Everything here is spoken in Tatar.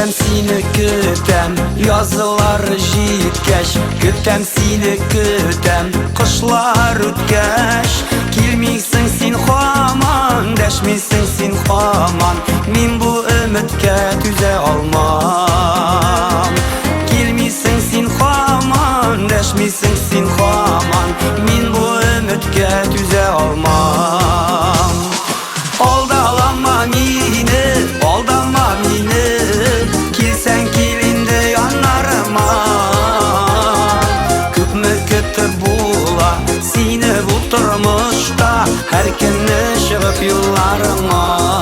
Көтәм сине, көтәм, язлар җиткәч. Көтәм сине, көтәм, кышлар үткәч. Килмисең син һаман, дәшмисең син һаман. Мин бу өметкә түзә алмам. Килмисең син һаман, дәшмисең син һаман. Мин бу өметкә түзә алмам. Алдалама мине, алдама мине. Килсәң кил инде яннарыма. Күпме көтеп була сине бу тормышта, һәр көнне чыгып юлларыңа.